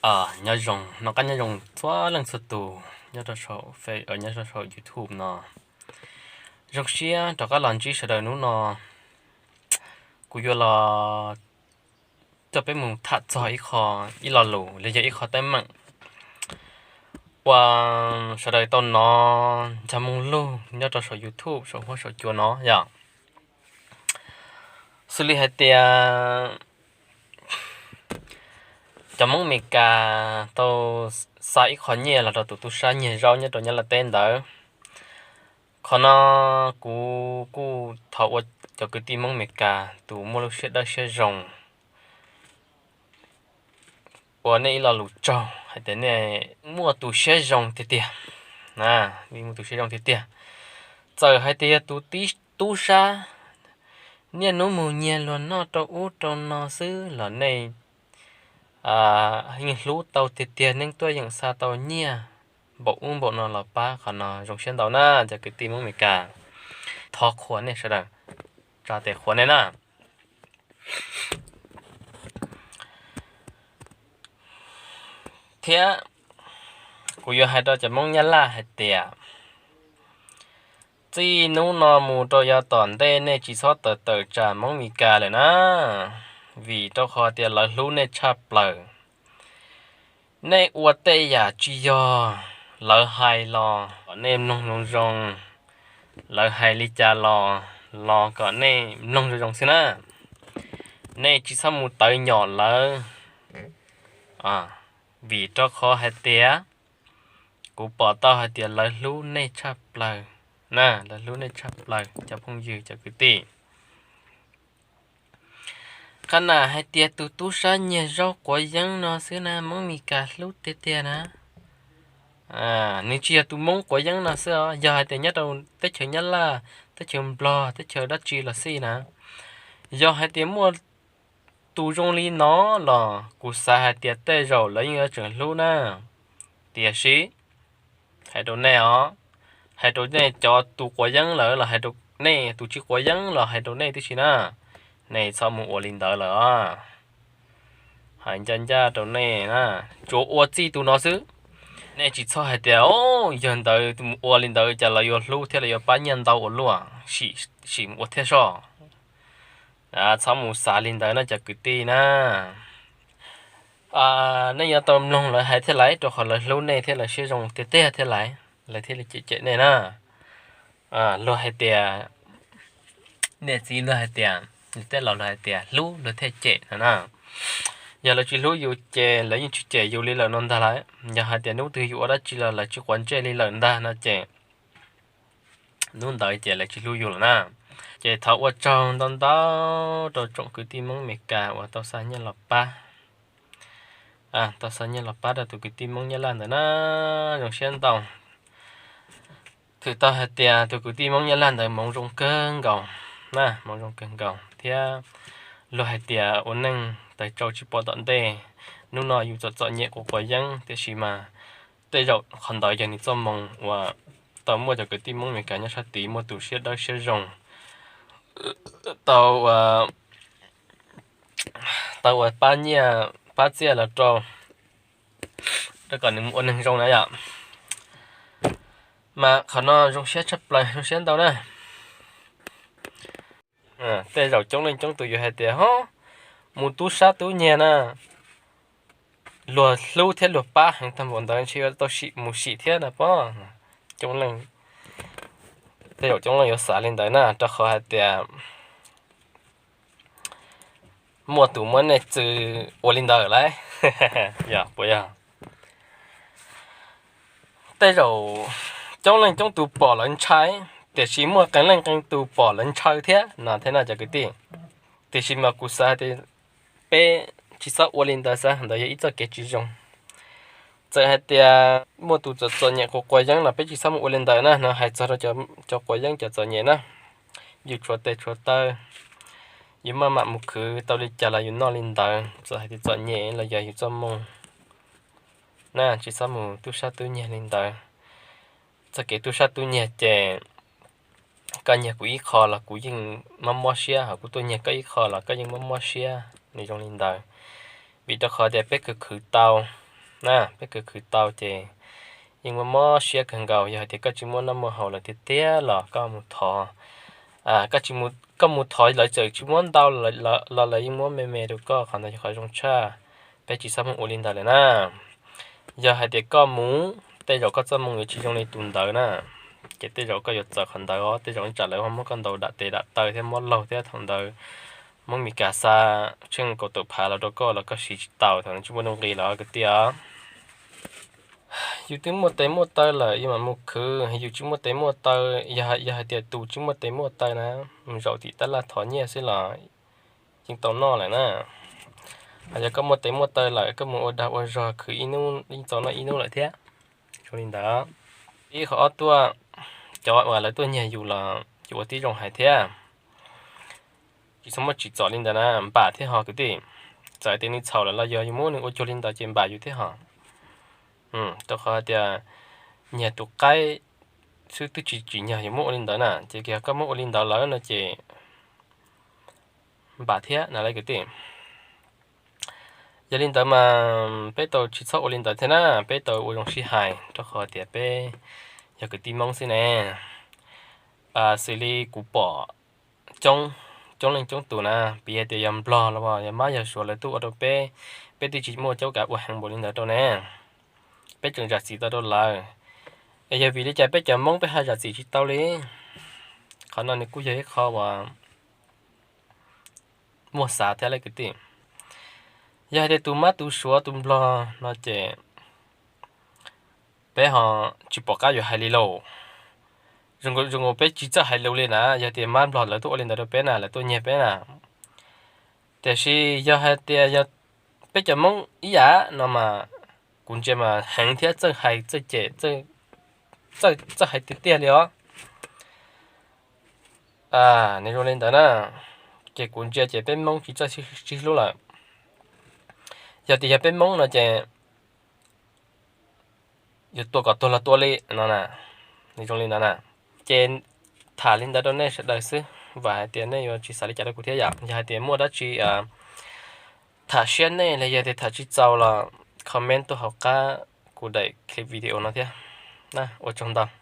Nyob zoo, noj qab nyob zoo txhua leej txhua tus nyob rau saum Face, nyob rau saum YouTube no. Zoo siab rov qab los ntsib sawv daws hnub no. Kuv yuav los coj peb mus tham txog ib qho, ib lo lus los yog ib qho teeb meem uas sawv daws tau hnov ncho moo lug nyob rau saum YouTube, saum huab saum cua no yom. Xws li hais tias cov Hmoob Amelikas tau xa ib qho nyiaj los rau tus tub sab nyiag zaub nyob rau Nyab Laj teb ntawd. Qhov no kuv kuj thov ua cov kwv tij Hmoob Amelikas tus muaj lub siab dawb siab zoo ua nej ib lo lus tsaug hais tias nej muaj tus siab zoo tiag tiag, muaj tus siab zoo tiag tiag. Txawm hais tias yog tus tib tub sab niaj hnub mus nyiag luag noj rau ub rau no xwb los nej yeej hlub tau tiag tiag, neej tuaj yeem xa tau nyiaj npaum ub npaum no los pab. Qhov no zoo siab ntau na cov kwv tij Hmoob Amelikas. Thov qhuas nej sawv daws, tsa tes qhuas nej na. Thiab kuv yuav hais rau cov Hmoob Nyab Laj hais tias txij hnub no mus rau yav tom ntej nej tsis txhob tawm tawm tsam Hmoob Amelikas lawm na, vim rau qhov tias lawv hlub nej tshaj plaws. Nej ua tej yam tsis yog lawv hais los kom nej mloog zoo zoo, lawv hais li cas los, los kom nej mloog zoo zoo xwb na. Nej tsis txhob mus tawv nyom lawv, vim rau qhov hais tias kuv pom tau hais tias lawv hlub nej tshaj plaws na, lawv hlub nej tshaj plaws cov phooj ywg cov kwv tij. Qhov no hais tias tus tub sab nyiag zaub quav yeeb no xwb na, Hmoob Amelikas hlub tiag tiag na. Nws tsis yog tus Hmoob quav yeeb no xwb os, yog hais tias nyob rau teb chaws Nyab Laj, teb chaws Nplog, teb chaws dab tsi los xij na, yog hais tias muaj tus zoo li no los kuv xav hais tias tej zaum lawv yeej yuav tseem hlub na. Tiam sis hais rau nej os, hais rau nej cov tus quav yeeb lawm los hais rau nej, tus tsis quav yeeb los hais rau nej tib si na, nej txhob mus ua li ntawd lawm os. Hais ncaj ncaj rau nej na, tsuas ua txij tus no xwb. Nej tsis txhob hais tias, o, yog ntawd mus ua li ntawd cas lawv yuav hlub thiab lawv yuav pab nyiaj ntau ua luaj, sim mus ua thiab soj. Txhob mus xav li ntawd no cov kwv tij na. Nej yuav tau mloog lawv hais thiaj laiv, rau qhov lawv hlub nej thiab lawv siab zoo tiag tiag thiaj laiv, lawv thiaj li cem cem nej na. Luag hais tias, niam txiv luag hais tias, tej laus luag hais tias hlub luag thiaj cem no na. Yog lawv tsis hlub yus ces lawv yeej tsis cem yus li lawm no ntag lauj. Yog hais tias hnub twg yus ua dab tsi los lawv tsis quav ntsej li lawm ntag no ces hnub ntawd ces lawv tsis hlub yus lawm na. Ces thov ua tsaug ntau ntau rau tsoom kwv tij Hmoob Amelikas uas tau xa nyiaj los pab, tau xa nyiaj los pab rau tus kwv tij Hmoob Nyab Laj ntawd na, zoo siab ntau. Thwm tau hais tias tus kwv tij Hmoob Nyab Laj ntawd hmoov zoo kawg nkaus na, hmoov zoo kawg nkaus thiab luag hais tias ua neej tawv tsau tsis pom tom ntej. Hnub no yus txom txom nyem quav quav yeeb tiam sis mas tej zaum qhov ntawd yog nws txoj hmoo uas tau muaj cov kwv tij Hmoob Amelikas nyob sab tid muaj tus siab dawb siab zoo, tau tau uas pab nyiaj pab txiaj los rau, rau kom nws mus ua neeg zoo na yom. Mas qhov no zoo siab tshaj plaws, zoo siab ntau na. Tej zaum coob leej coob tus yuav hais tias ho mus tub sab tub nyiag na, luag hlub thiab luag pab heev tag npaum ntawd ntshe yuav tau sim mus sim thiab na pob. Coob leej, tej zaum coob leej yuav xav li ntawd na, rau qhov hais tias muaj tus muab nej txwv ua li ntawd lauj. Yog puas yog? Tej zaum coob leej coob tus pom lawv ntshai, tiam sis muaj qee leej qee tus pom lawv ntshaw thiab no thiab no cov kwv tij. Tiam sis mas kuv xav tias peb tsis txhob ua li ntawd xav, ntawd yog ib txoj kev tsis zoo. Txawm hais tias muaj tus txom txom nyem quav quav yeeb los peb tsis txhob mus ua li ntawd na, no hais txog rau cov quav yeeb cov txom nyem na. Yus tshuav tes tshuav taw, yus maj mam mus khwv tau li cas los yus noj li ntawd, txawm hais tias txom nyem los yog yus txoj moo na, tsis txhob mus tub sab tub nyiag li ntawd. Txoj kev tub sab tub nyiag ces koj nyiag kuv ib qho los kuv yeej mob mob siab, ho kuv tuaj nyiag koj ib qho los koj yeej mob mob siab, nws zoo li ntawd. Vim rau qhov tias peb khwv khwv tau, na, peb khwv khwv tau ces yeej muaj mob siab kawg nkaus. Yog hais tias koj tsis muaj noj muaj haus lawm tiag tiag los koj mus thov, koj mus thov lawv txawm tsis muab ntau los lawv yeej muab me me rau koj, qhov ntawd yog qhov zoo tshaj. Peb tsis txhob mus ua li ntawd lawm na. Yog hais tias koj mus, tej zaum koj txoj hmoo yuav tsis zoo li tus ntawd na, ces tej zaum koj yuav txawv qhov ntawd os. Tej zaum tsam lawv ho muab koj ntaus dam tes dam taw thiab muab laug thiab thaum ntawd Hmoob Mes Kas xa tsheej kaum tawm phav los rau koj los koj siv tsis tau, thaum ntawd tsis muaj nuj nqis los kwv tij. Yus twb muaj tes muaj taw lawm yus mam mus khwv, yus tsis muaj tes muaj taw, yog hais tias tus tsis muaj tes muaj taw na, mus zaum tim tab laj thov nyiaj xwb los yeej tau noj lawm na. Hos yog koj muaj tes muaj taw lawm koj mus ua dag ua zog khwv ib hnub yeej txaus noj ib hnub lawm thiab. Zoo li ntawd. Ib qhov ob tuaj, cov uas lawv tuaj nyiag yus los yus ua tib zoo hais thiab. Tsis txhob muab tsim txom li ntawd na, npam thiab hos kwv tij. Txawm tias nws txhaum lawm los yog yus muab nws ua cuag li ntawd ces npam yus thiab hos. Rau qhov hais tias nyiag tus qaib xwb twb tsis tsim nyog yus muab ua li ntawd na, ces yog koj muab ua li ntawd lawm no ces npam thiab na kwv tij. Yog li ntawd mas peb tau tsis txhob ua li ntawd thiab na, peb tau ua zoo sib hais rau qhov tias peb yog kwv tij Hmoob xwb ne. Xws li kuv pom coob, coob leej coob tus na, piv hais tias yog Nplog los yog Mab yog Suav lawv tuaj ua rau peb, peb twb tsis muaj caub kav ua heev npaum li ntawd rau ne. Peb tseem zam txim tau rau lawv, es yog vim li cas peb cov Hmoob peb ho zam txim tsis tau li? Qhov no nws kuj yog ib qho uas muaj xav thiab lauj kwv tij. Yog hais tias tus Mab tus Suav tus Nplog no ces peb ho tsis pom qab yuav hais li lauj. Zoo nkaus peb tsis txawj hais lus li na, yog tias Mab Nplog lawv tuaj ua li ntawd rau peb na, lawv tuaj nyiag peb na. Tiam sis yog hais tias yog peb cov Hmoob ib yam no mas kuv ntsia mas heev thiab txawj hais txawj cem, txawj hais tiag tiag li os. Nws zoo li ntawd na, ces kuv ntsia ces peb Hmoob tsis txawj sib hlub lawm. Yog tias yog peb Hmoob no ces yuav tua kom tuag los tua li no na. Nws zoo li ntawd na. Ces tham li ntawd rau nej sawv daws xwb, vam hais tias nej yuav tsis xav li cas rau kuv thiab yom. Yog hais tias muaj dab tsi tham siab nej los yog tias tham tsis txaus los comment tuaj hauv qab kuv daim clip video no thiab. Ua tsaug ntau.